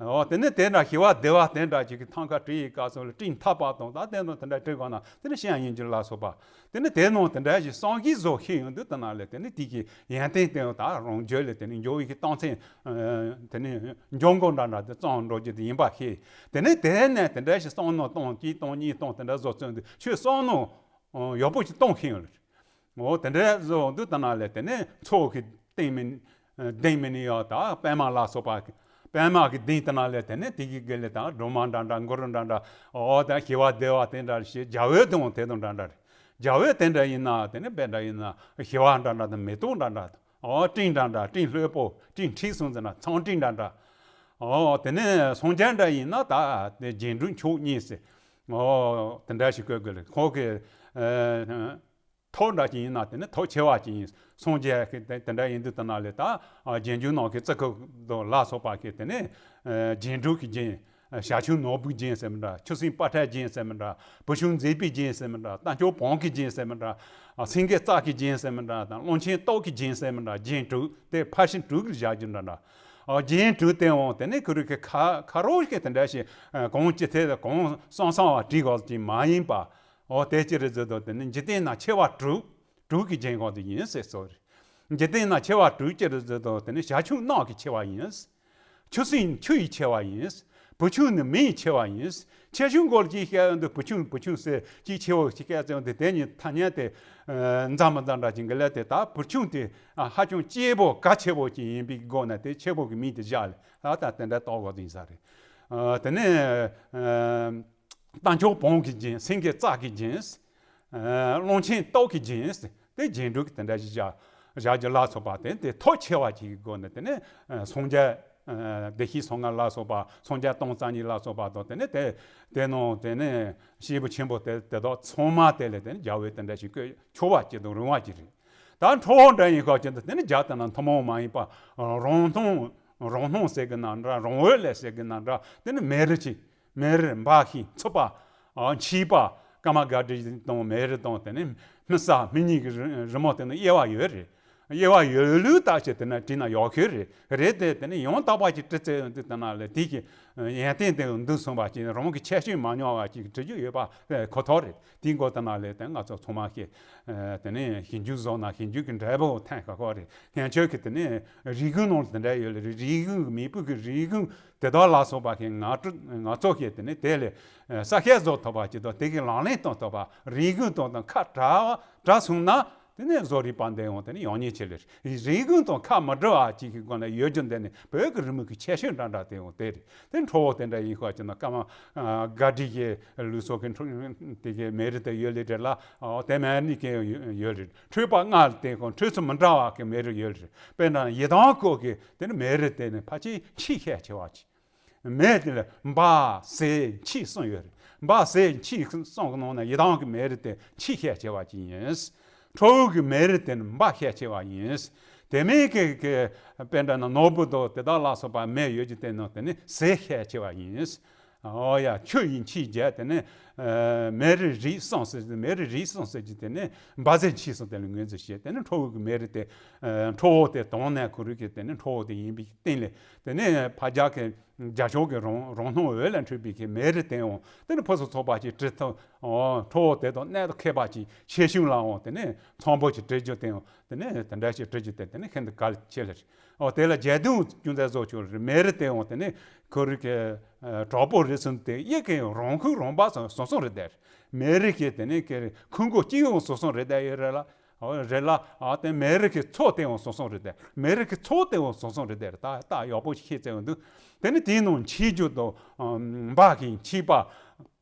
འོ་དེ་ནི་དེ་འདྲ་ཞི་བ་བདེ་བ་དེ་འདྲ་ཅིག་གི་ཐང་ཁ་བྲིས་ཡི་སྐབས་སུ་ལ་སྤྲིན་འཐབ་པ་དང་ད་དེ་ནི་དེ་འདྲ་བྲིས་དགོས་ན་དེ་ནི་བཤད་ཡིན་རྒྱུ་ལ་སོགས་པ། དེ་ནི་དེ་ནང་དེ་འདྲ་ཞིག་བསམ་གྱིས་བཟོ་ཤེས་ཡོང་དུས་དེ་ན་ལས་དེ་ནི་དེ་གི་ཡོན་ཏན་དེ་ཡང་ད་རང་རྒྱུད་ལས་དེ་ནི་འགྱོ་བའི་གི་སྟངས་ཚན། དེ་ནི་འཇོན་གོ་འདྲ་འདྲ་དེ་གཙང་འགྲོ་རྒྱུ་དེ་ཡིན་པ་ཤེས། དེ་ནི་དེ་ནས་དེ་འདྲ་ཞིག་བསམ་མནོ་གཏོང་གཅིག་གཏོང་གཉིས་གཏོང་དེ་འདྲ་བཟོ་ཚུལ་འདི་ཆོས་བསམ་མནོ། ཡག་པོ་ཞིག་གཏོང་ཤེས་ཡོད་རེད། འོ་དེ་འདྲ་བཟོ་འདུག་ད་ན་ལས་དེ་ནས་མཚོ་གི་སྟེང་མིན། གདེང་མིན་ཡོད་ད་པད་མ་ལ་སོགས་པ། པད་མ་གི་གདེང་དེ་ན་ལས་དེ་ནས་དེ་གི་དགེ་ལས་དང་སྒྲོལ་མ་འདྲ་འདྲ་གུ་རུ་འདྲ་འདྲ། འོ་ད་ཞི་བ་བདེ་བ་དེ་འདྲ་ཞེས་རྒྱ་བོད་དང་དེ་དང་འདྲ་འདྲ་རེད། རྒྱ་བོད་དེ་འདྲ་ཡིན་ན་དེ་ནས་དཔེ་འདྲ་ཡིན་ན་ཞི་བ་འདྲ་འདྲ་དང་མེ་ཏོག་འདྲ་འདྲ་དང་། འོ་སྤྲིན་འདྲ་འདྲ་སྤྲིན་ལྷོད་པོ་སྤྲིན་འཁྲིགས་སོང་ཟེར་ན་ཚངས་སྤྲིན་འདྲ་འདྲ། འོ་དེ་ནས་སངས་རྒྱས་འདྲ་ཡིན་ན་ད་དེ་རྒྱན་དྲུག་མཆོག་གཉིས་ཟེར། འོ་དེ་འདྲ་ཞིག་བཀོད་དགོས་ལ་ཁོ་གི། ཐོག་འདྲ་ཅིག་ཡིན་ན་དེ་ནི་ཐོག་ཆེ་བ་ཅིག་ཡིན། སངས་རྒྱས་ཀྱི་དེ་དེ་འདྲ་ཡིན་དུས་དེ་ན་ལས་ད་རྒྱན་འཇུག་ནང་གི་ཙི་གུ་དང་ལ་སོགས་པ་གི་དེ་ནི་རྒྱན་དྲུག་གི་རྒྱན། ཞྭ་ཆུང་ནོར་བུའི་རྒྱན་ཟེར་མི་འདྲ། ཆུ་སྲིན་དཔལ་ཁྲལ་རྒྱན་ཟེར་མི་འདྲ། བུ་ཆུང་མཛེས་པའི་རྒྱན་ཟེར་མི་འདྲ། རྟ་མཆོག་བོང་གི་རྒྱན་ཟེར་མི་འདྲ། སེང་གེ་རྩྭ་གི་རྒྱན་ཟེར་མི་འདྲ་དང་ཀློང་ཆེན་སྟོབས་ཀྱི་རྒྱན་ཟེར་མི་འདྲ་རྒྱན་དྲུག་དེ་ཕར་ཕྱིན་དྲུག་གི་བཞག་རྒྱུ་འདྲ་འདྲ། རྒྱན་དྲུག་དེ་འོང་དེ་ནི་ཁུ་རུ་གི་ཁ་ཁ་རོག་གི་དེ་འདྲ་ཞིག་གང་ཅི་ཐད་གང་སང་སང་བ་བྲིས་དགོས་ཀྱི་མ་ཡིན་པ། འོ་དེ་ཅི་རེད་ཟེར་དུས་དེ་ནི་འཇིག་རྟེན་ན་ཆེ་བ་དྲུག་དྲུག་གི་རྒྱན་གོང་དུ་ཡིན་ཟེར་སོ་རེད། འཇིག་རྟེན་ན་ཆེ་བ་དྲུག་ཅི་རེད་ཟེར་དུས་དེ་ནི་ཞྭ་ཆུང་གནག་གི་ཆེ་བ་ཡིན། ཆུ་སྲིན་ཆུ་ཡི་ཆེ་བ་ཡིན། བུ་ཆུང་ནི་མི་ཡི་ཆེ་བ་ཡིན། ཆེ་ཆུང་སྐོར་གྱི་བཤད་ཡོང་དུས་བུ་ཆུང་བུ་ཆུང་ཟེར་གྱི་ཆེ་བ་ཞིག་བཤད་ཡོང་དུས་དེ་ཉིད་ཐ་སྙད་དེ་མཛའ་མི་མཛའ་འདྲ་ཅིག་གི་ལས་དེ་ད་བུ་ཆུང་དེ་ཧ་ཅང་གཅེས་པོ་གལ་ཆེ་བོ་ཅིག་ཡིན་པའི་སྒོ་ནས་དེ་ཆེ་བོ་གི་མིང་དེ་བཞག་ལ་ད་ལྟ་དེ་འདྲ་བཏགས་དགོས་ཡིན་ས་རེད། དེ་ནས། རྟ་མཆོག་བོང་གི་རྒྱན། སེང་གེ་རྩྭ་གི་རྒྱན། ཀློང་ཆེན་སྟོབས་ཀྱི་རྒྱན། དེ་རྒྱན་དྲུག་གི་དེ་འདྲ་ཞིག་བཞག་བཞག་རྒྱུ་ལ་སོགས་པ་དེ་དེ་ཐོག་ཆེ་བ་ཅིག་གི་སྒོ་ནས་དེ་ནས་སངས་རྒྱས་བདེ་གཤེགས་སོ་ལྔ་ལ་སོགས་པ་སངས་རྒྱས་སྟོང་རྩ་གཉིས་ལ་སོགས་པ་དང་དེ་ནས་དེ་དེ་ནང་དེ་ནས་སྐྱེས་བུ་ཆེན་པོ་དེ་དེ་དག་ཚང་མ་དེ་ལས་དེ་ནས་རྒྱལ་བའི་དེ་འདྲ་ཞིག་བཀོད་ཆོག་པ་ཅིག་དང་རུང་བ་ཅིག་རེད། ད་ཁྲོ་བོ་འདྲ་ཡིན་ཁ་ཅིག་དེ་ནི་རྒྱ་དེ་ན་ཐུན་མོང་མ་ཡིན་པ། རང་སྣང་རང་སྣང་ཟེར་གི་ན་འདྲ་རང་འོད་ལས་ཟེར་གི་ན་འདྲ་དེ་ནི་མེ་རི་ཅིག་མེ་རི་འབར་ཞིང་འཚུབ་པ། འཁྱིལ་པ། ཀ་མ་ག་དྲི་དང་མེ་རི་དང་དེ་ནི་མི་ས་མི་གཉིས་ཀྱི་རི་རི་མོ་དེ་ནི་དབྱེ་བ་ཡོད་རེད། དབྱེ་བ་ཡོད་ལུགས་ལྟར་བྱས་དེ་ན་བྲིས་ན་ཡག་ཤོས་རེད། རེད་དེ་དེ་ནི་ཡང་དག་པ་ཅིག་བྲི་ཚེ་འདི་དེ་ན་ལས་དེ་གི་ཡོན་ཏན་དེ་འདུག་སོང་བ་ཅིག་རང་གི་ཁྱད་ཆོས་མ་མྱོང་བ་ཅིག་བྲི་རྒྱུ་ཡོད་པ་ཁོ་ཐག་རེད། དེའི་མགོ་ལྟ་ན་ལས་དེ་ང་ཚོ་ཚང་མ་ཤེས། དེ་ནས་ཞིབ་འཇུག་བཟོ་ན་ཞིབ་འཇུག་གི་འབྲས་བུ་ཐོན་ཁག་ཁག་རེད། སྔོན་ཆད་ཀྱི་དེ་ནས་རིག་གཞུང་ནང་ལ་དེ་འདྲ་ཡོད་ལ་རིག་རིག་གཞུང་མེས་པོ་གི་རིག་གཞུང་དེ་དག་ལ་སོགས་པ་ཞིག་ང་ཚོ་ང་ཚོ་ཞིག་དེ་ནས་དེ་ལས་ས་ཤད་བཟོ་ཐུབ་པ་ཅིག་དང་དེ་གི་ལག་ལེན་གཏོང་ཐུབ་པ་རིག་གཞུང་དང་དང་ཁ་བྲལ་བྲལ་སོང་ན། དེ་ནས་བཟོ་རིག་པ་འདི་ཡང་དེ་ནི་ཡང་ཉེ་ཆེ་ལེར་རིག་གཞུང་དང་ཁ་མི་འབྲལ་བ་ཅིག་གི་སྒོ་ནས་ཡོད་རྒྱུ་འདི་ནི་བོད་ཀྱི་རི་མོ་གི་ཁྱད་ཆོས་འདྲ་འདྲ་དེ་ཡང་དེ་རེད། དེ་ཁྲོ་བོ་དེ་འདྲ་ཡིན་ཤོག་ཅེ་ན་ཀ་མ་ག་དྲི་གི་ལུགས་སྲོལ་གྱི་འཕྲོ་དེ་གའི་མེ་རི་དེ་ཡོད་ལེ་རེད་ལ། དེ་མེད་ནི་གི་ཡོད་རེད། འཕྲོས་པ་ལྔ་དེ་ཁོ་འཕྲོས་ཚུལ་མི་འདྲ་བ་གི་མེ་རི་ཡོད་རེད། དཔེར་ན་ཡི་དམ་སྐོར་གྱི་དེ་ནི་མེ་རི་དེ་ནི་ཕལ་ཆེར་འཁྱིལ་ཤས་ཆེ་བ་ཅིག་མེ་དེ་ལ་འབར་གསལ་འཁྱིལ་གསུམ་ཡོད་རེད། འབར་གསལ་འཁྱིལ་གསུམ་གྱི་ནང་ན་ཡི་དམ་གྱི་མེ་རི་དེ་འཁྱིལ་ཤས་ཆེ་བ་ཅིག་ཡིན། ཁྲོ་བོ་གི་མེ་རི་དེ་ནི་འབར་ཤས་ཆེ་བ་ཡིན། དེ་མིན་གྱི་གི་དཔེར་ན་ནོར་བུ་དང་དེ་དག་ལ་སོགས་པ་མེ་ཡོད་ཀྱི་དེ་ནང་དེ་ནི་གསལ་ཤས་ཆེ་བ་ཡིན། འོ་ཡ་ཆུ་ཡི་འཁྱིལ་བརྒྱད་དེ་ནི་ ཨ། མེ་རི་རིགས་གསུམ་ཟེར། མེ་རི་རིགས་གསུམ་ཟེར་གྱི་དེ་ནས་འབར་རྫས་ཆེ་ས་དེ་ལ་ངོས་འཛིན་བྱས། དེ་ནས་ཁྲོ་བོ་གི་མེ་རི་དེ། ཨ། ཁྲོ་བོ་དེ་དོན་ནས་ཁོ་རང་གི་དེ་ནས་ཁྲོ་བོ་དེ་ཡིན་པའི་སྟེང་ལས། དེ་ནས་ཕ་རྒྱལ་གྱི་རྒྱ་ཤོག་གི་རང་རང་སྣང་འོད་ལས་འཕྲོས་པའི་གི་མེ་རི་དེའང་དེ་ནས་ཕུན་སུམ་ཚོགས་པ་ཅིག་བྲི་ཐུབ། ཨོ། ཁྲོ་བོ་དེ་དང་གནད་དུ་ཁེལ་བ་ཅིག་ཆེ་ཆུང་ལའང་དེ་ནས་འཚམ་པོ་ཅིག་བྲི་རྒྱུ་དེའང་དེ་ནས་དེ་འདྲ་ཞིག་བྲི་རྒྱུ་དེ་དེ་ནས་ཤིན་ཏུ་གལ་ཆེ་ལེ་རེད། ཨོ། དེ་ལ་རྒྱས་བསྡུས་ཅུང་ཟད་བཟོ་ཆོག་རེད། མེ་རི་དེའང་དེ་ནས་ཁོ་རང་གི། ཨ། དྲག་པོ་རེད་ཟེར་དེ་ཡི་གེ་རང་ཁུག་རང་འབབ་སོང་སོང་རེད་དེ། མེ་རི་གི་དེ་ནས་གི་ཁུ་འགོ་གཅིག་ཡང་སོང་སོང་རེད་དེ་ཡོད་རེད་ལ། ཨོ། རེད་ལ། ཨ། དེ་མེ་རི་གི་ཚོགས་དེའང་སོང་སོང་རེད་དེ། མེ་རི་གི་ཚོགས་དེའང་སོང་སོང་རེད་དེ། ད་ད་ཡག་པོ་ཞིག་ཤེས་ཚར་ཡོང་དུས། དེ་ནས་དེའི་ནང་མཆེད་རྒྱུ་དང་། ཨ། འབག་གི་མཆེད་པ།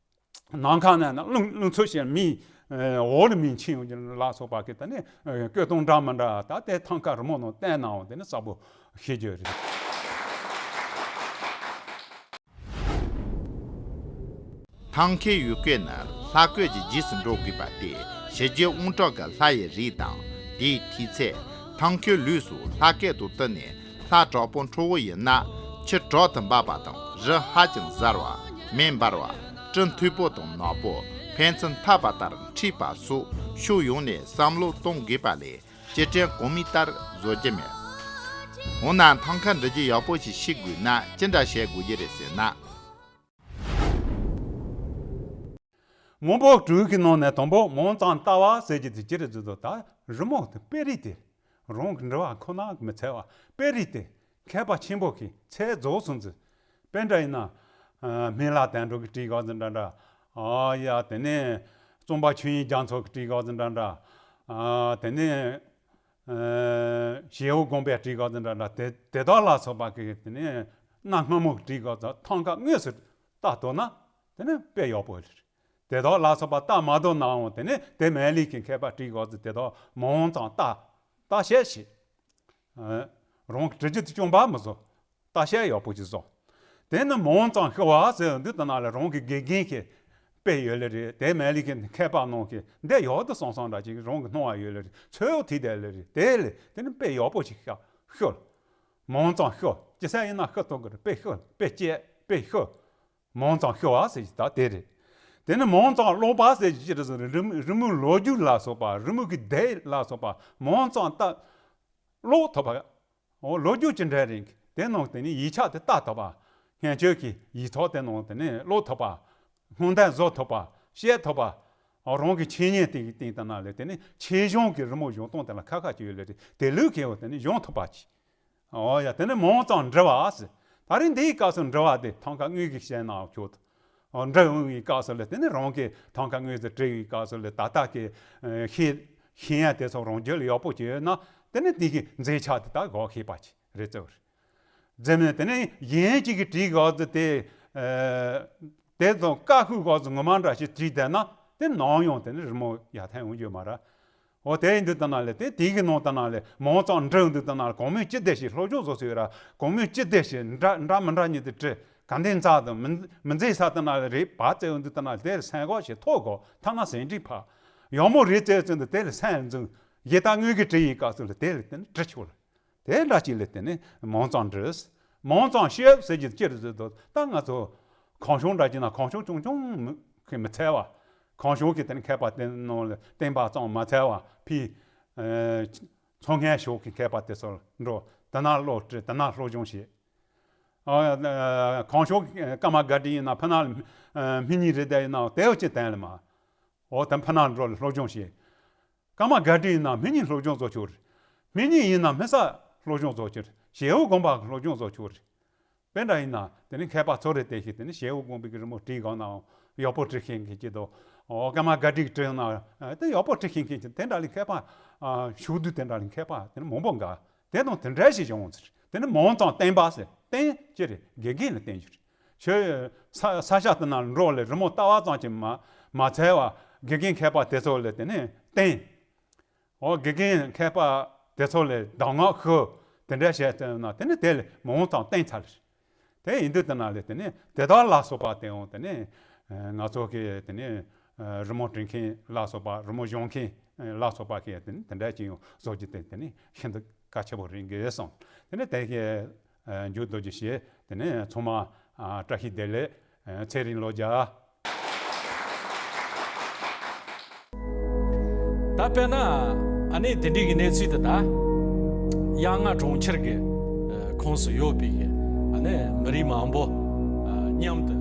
ནམ་མཁའ་ན་ན་རླུང་རླུང་འཚུབ་ཞིང་མེ། ཨ། འོག་ལ་མེ་མཆེད་ཡོང་རྒྱུ་ལ་སོགས་པ་གི་དེ་ནས། ཨ། བཀོད་སྟངས་འདྲ་མི་འདྲ་ད་དེ་ཐང་ཀ་རི་མོ་ནང་བསྟན་ནའང་དེ་ནས་གསལ་པོ་ཤེས་རྒྱུ་རེད། ཐང་ཁའི་ཡུལ་སྐད་ནི་ལྷ་སྐད་ཀྱི་རྗེས་སུ་འགྲོ་དགོས་པ་སྟེ། ཞི་རྒྱས་དབང་དྲག་གི་ལྷ་ཡི་རིགས་དང་དེའི་མཐུའི་ཚད། ཐང་ཁའི་ལུས་སུ་ལྷ་སྐད་དང་བསྟུན་ནས། ལྷ་དྲག་པོ་ཁྲོ་བོ་ཡིན་ན། ཁྱི་དྲག་ཏུ་འབབ་པ་དང་། རི་ཧ་ཅང་གཟར་བ། མེ་འབར་བ། སྤྲིན་མཐུག་པོ་དང་ནག་པོ། ཕན་ཚུན་འཐབ་པ་ལྟར་འཁྲིགས་པ་སོགས་ཕྱོགས་ཡོངས་ནས་བསམ་བློ་གཏོང་དགོས་པ་ལས། སྤྱིར་དྲན་གོང་མའི་ལྟར་བཟོ་རྒྱུ་མེད། འོ་ན་ཐང་ཁ་འབྲི་རྒྱུ་ཡག་པོ་ཞིག་ཤེས་དགོས་ན་ཅི་འདྲ་བྱེད་དགོས་ཀྱི་རེད་ཟེར་ན། མང་པོ་དྲུག་གི་ནང་ནས་དང་པོ་མང་ཙམ་བལྟ་བ་ཟེར་གྱི་དེ་ཅི་རེད་ཟེར་དུས། ད་རི་མོ་དེ་དཔེ་རིས་དེ། རང་གི་འབྲི་བ་ཁོ་ན་མི་འཚལ་བ། དཔེ་རིས་དེ་མཁས་པ་ཆེན་པོ་གིས་མཚན་རྫོགས་སོང་ཚེ། དཔེ་འདྲ་ཡིན་ན། ཨ། སྨན་བླ་དོན་གྲུབ་ཀྱིས་བྲིས་དགག་ཟིན་འདྲ་འདྲ། ཨ་ཡ། དེ་ནས་རྩོམ་པ་ཆོས་དབྱིངས་རྒྱ་མཚོ་གིས་བྲིས་དགག་ཟིན་འདྲ་འདྲ། ཨ། དེ་ནས། ཨ། ཞེ་བོ་དགོངས་པས་བྲིས་དགག་ཟིན་འདྲ་འདྲ། དེ་དེ་དག་ལ་སོགས་པ་གིས་དེ་ནས་གནའ་སྔ་མོ་གིས་བྲིས་དགག་ཟིན་ཐང་ཀ་དངོས་སུ་བལྟ་ཐུབ་ན་དེ་ནས་དཔེ་ཡག་པོ་རེད། དེ་དག་ལ་སོགས་པ་བལྟ་མ་ཐུབ་ནའང་དེ་ནས་དེ་མ་ལུས་ཀྱི་མཁས་པ་བྲིས་དགག་ཟིན་དེ་དག་མང་ཙམ་བལྟ། བལྟ་བཤད་བྱེད། ཨ། རང་གི་འབྲི་རྒྱུ་དེ་སྐྱོན་པ་མི་བཟོ། བལྟ་བཤད་ཡག་པོ་ཅིག་བཟོ། དེ་ནི་མང་ཙམ་ཤེས་པ་ཟེར་དུས་ད་ནང་ལ་རང་གི་དགེ་རྒན་གྱིས་དཔེ་ཡོད་ལེ་རེད། དེ་མ་ལུས་ཀྱི་མཁས་པ་རྣམས་ཀྱིས་འདི་ཡག་ཏུ་སོང་སོང་འདྲ་ཅིག་རང་གི་སྣང་བ་ཡོད་ལེ་རེད། ཚོད་ཐིག་དེ་ལེ་རེད། དེ་ལས་དེ་ནི་དཔེ་ཡག་པོ་ཅིག་ཤེས། ཤོད། མང་ཙམ་ཤོད། ཅི་ཟེར་ཡིན་ན་ཤོད་ཐུབ་ཀྱི་རེད། དཔེ་ཤོད། དཔེ་བྱེད། དཔེ་ཤོད། མང་ཙམ་ཤོད་པ་ཟེར་གྱི་ད་དེ་རེད། དེ་ནི་མང་ཙམ་ཀློག་པ་ཟེར་གྱི་ཅི་རེད་ཟེར་ན། རི་མོ་རི་མོའི་ལོ་རྒྱུས་ལ་སོགས་པ། རི་མོ་གི་སྡེ་ལ་སོགས་པ་མང་ཙམ་ལྟ། ཀློག་ཐུབ་པ། འོ། ལོ་རྒྱུས་ཅི་འདྲ་རེད། དེ་ནང་དེ་ནི་ཡིག་ཆ་དེ་ལྟ་ཐུབ་པ། སྔོན་ཆད་ཀྱི་ཡིག་ཚགས་དེ་ནང་དེ་ནི་ཀློག་ཐུབ་པ། སྔོན་བརྡ་བཟོ་ཐུབ་པ། བཤད་ཐུབ་པ། འོ། རང་གི་འཆད་ཉན་དེ་གི་སྟེང་དེ་ནང་ལས་དེ་ནི་ཆོས་གཞུང་གི་རི་མོ་སྦྱོང་སྟངས་དེ་ལ་ཁ་ཁ་ཅིག་ཡོད་ལེ་རེད། དེ་ལུགས་ཀྱི་འོ་དེ་ནི་སྦྱོང་ཐུབ་པ་ཅིག། འོ་ཡ། དེ་ནི་མང་ཙམ་འབྲི་བ་ཟེར། ད་རིང་འདིའི་སྐབས་སུ་འབྲི་བ་དེ་ཐང་ཀ་དངོས་ཀྱི་བཤད་ན་ཆོག་ཏུ། འོ། འབྲི་འོང་བའི་སྐབས་སུ་ལ་དེ་ནི་རང་གིས་ཐང་ཀ་དངོས་སུ་བྲིས་པའི་སྐབས་སུ་ལ་ད་ལྟ་གི། ཨ། ཤེས་ཤེས་ཡ་དེ་ཚོ་རང་རྒྱུད་ལ་ཡག་པོ་ཅིག་ཡོད་ན། དེ་ནི་དེ་གི་མཛེས་ཆ་དེ་ད་གོ་ཤེས་པ་ཅིག་རེད་ཚོད་རེད། རྗེས་མ་དེ་ནི་གཞན་གཅིག་གིས་བྲིས་དགག་ཟིན་དེ། ཨ། དེ་དང་ཀ་ཁུག་དགག་ཟིན་ངོ་མ་འདྲ་ཞིག་བྲིས་བསྡད་ན་དེ་ནམ་ཡང་དེ་ནི་རི་མོ་ཡར་ཐོན་འོང་རྒྱུ་མ་རེད། འོ། དེ་ཡིན་དུས་ད་ནང་ལས་དེ་དེ་གི་ནང་ད་ནང་ལས་མང་ཙམ་འབྲི་འོང་དུས་ད་ནང་ལས་གང་མོས་ཅི་བདེ་ཞིག་སློབ་སྦྱོང་བཟོ་སྲོལ་ཡོད་ར། གང་མོས་ཅི་བདེ་ཞིག་འདྲ་འདྲ་མི་འདྲ་ཉིད་དུ་བྲིས། ག་འདྲའི་མཛེས་དང་མི་མི་མཛེས་ས་ད་ནང་ལས་རེད་པ་ཟེར་འོང་དུས་ད་ནང་ལས་དེ་ལ་སེམས་ཁུར་ཞིག་ཐོབ་དགོས། ཐ་ན་ཟིན་བྲིས་ཕར་ཡག་མོ་རེད་ཟེར་ཙམ་དུ་དེ་ལ་སེམས་འཛིན། གཞན་དག་དངོས་ཀྱིས་བྲིས་པའི་སྐབས་སུ་ལ་དེ་ལ་དེ་ནི་བྲི་ཆོག་ལ། དེ་འདྲ་ཅིག་ལ་དེ་ནི་མང་ཙམ་འབྲི། མང་ཙམ་བཤད་ཟེར་གྱི་ཅི་རེད་ཟེར་དུས། ད་ང་ཚོ་གང་བྱུང་འདྲ་ཅིག་ན་གང་བྱུང་ཅུང་ཅུང་མི་མི་འཚལ་བ། གང་བྱུང་གི་དེ་ནི་མཁས་པ་དེ་ནང་ལ་བསྟན་པ་ཙམ་མ་འཚལ་བ། ཕི། ཨ། མཚོ་སྔོན་ཕྱོགས་ཀྱི་མཁས་པ་དེ་ཚོར་འགྲོ། དེ་ན་ཀློག་བྲིས། དེ་ན་སློབ་སྦྱོང་བྱེད། ཨ། གང་བྱུང་ཀརྨ་སྒར་བྲིས་ཡིན་ན་ཕི་ནང་ལ། ཨ། སྨན་གཉིས་རེད་དེ་ཡིན་ན་དེའུ་ཅི་བསྟན་ལ་མ། འོ། དེ་ཕི་ནང་འགྲོ་ལ་སློབ་སྦྱོང་བྱེད། ཀརྨ་སྒར་བྲིས་ཡིན་ན་སྨན་གཉིས་སློབ་སྦྱོང་བཟོ་ཆོག་རེད། སྨན་གཉིས་ཡིན་ན་སྨན་གསར་སློབ་སྦྱོང་བཟོ་ཆོག་རེད། ཞེ་བོ་དགོན་པ་སློབ་སྦྱོང་བཟོ་ཆོག་རེད། དཔེ་འདྲ་ཡིན་ན་དེ་ནི་མཁས་པ་ཚོ་རེ་དེ་ཞིག་དེ་ནི་ཞེ་བོ་དགོན་པའི་གི་རི་མོ་བྲིས་གང་ན་ཡག་པོ་བྲི་ཤེས་མཁན་ཅིག་དང་། འོ། ཀརྨ་སྒར་བྲིས་བྲིས་ན་དེ་ཡག་པོ་བྲི་ཤེས་མཁན་ཅིག། དེ་འདྲ་ལས་མཁས་པ། ཨ། ཕྱོགས་བསྡུས་དེ་འདྲ་ལས་མཁས་པ་དེ་ནི་མང་པོ་འགའ། དེ་དང་དེ་འདྲ་ཞིག་བྱུང་ཟེར། དེ་ནི་མང་ཙམ་བསྟན་པ་ཟེར། བསྟན་ཅི་རེད། དགེ་རྒན་ལ་བསྟན་རྒྱུ་རེད། ཁྱོད་ས་ས་ཆ་དེ་ན་འགྲོ་ལས་རི་མོ་ལྟ་བ་ཙམ་གྱིས་མ་མ་ཚར་བ། དགེ་རྒན་མཁས་པ་དེ་ཚོ་ལ་དེ་ནས་བསྟན། འོ། དགེ་རྒན་མཁས་པ་དེ་ཚོ་ལ་གདམས་ངག་ཞུ། དེ་འདྲ་བྱས་ཙང་ན་དེ་ནི་དེ་ལས་མང་ཙམ་བསྟན་ཚར་རེད། དེ་ཡིན་དུས་དེ་ན་ལས་དེ་ནས་དེ་དག་ལ་སོགས་པ་དེ་ཡང་དེ་ནས། ཨ། ང་ཚོ་གི་དེ་ནས། ཨ། རི་མོ་འབྲི་མཁན་ལ་སོགས་པ། རི་མོ་སྦྱོང་མཁན་ལ་སོགས་པ་གིས་དེ་ནས་དེ་འདྲ་ཅིག་ཡང་བཟོ་རྒྱུ་དེ་དེ་ནས་ཤིན་ཏུ་གལ་ཆེན་པོ་རེད་འདོད་སོང་། དེ་ནས་དེ་གི། ཨ། མཇུག་བསྡུ་རྒྱུ་བྱས། དེ་ནས་ཚང་མ། ཨ། བཀྲ་ཤིས་བདེ་ལེགས། ཨ། ཚེ་རིང་ལོ་བརྒྱ། ད་དཔེར་ན་ཨ་ནི་དེ་འདྲའི་གི་གནས་ཚུལ་དེ་ད་ཡ་ང་གྲོང་ཁྱེར་གི་ཁོངས་སུ་ཡོད་པའི་གི་ཨ་ནི་མི་རིགས་མང་པོ་མཉམ་དུ་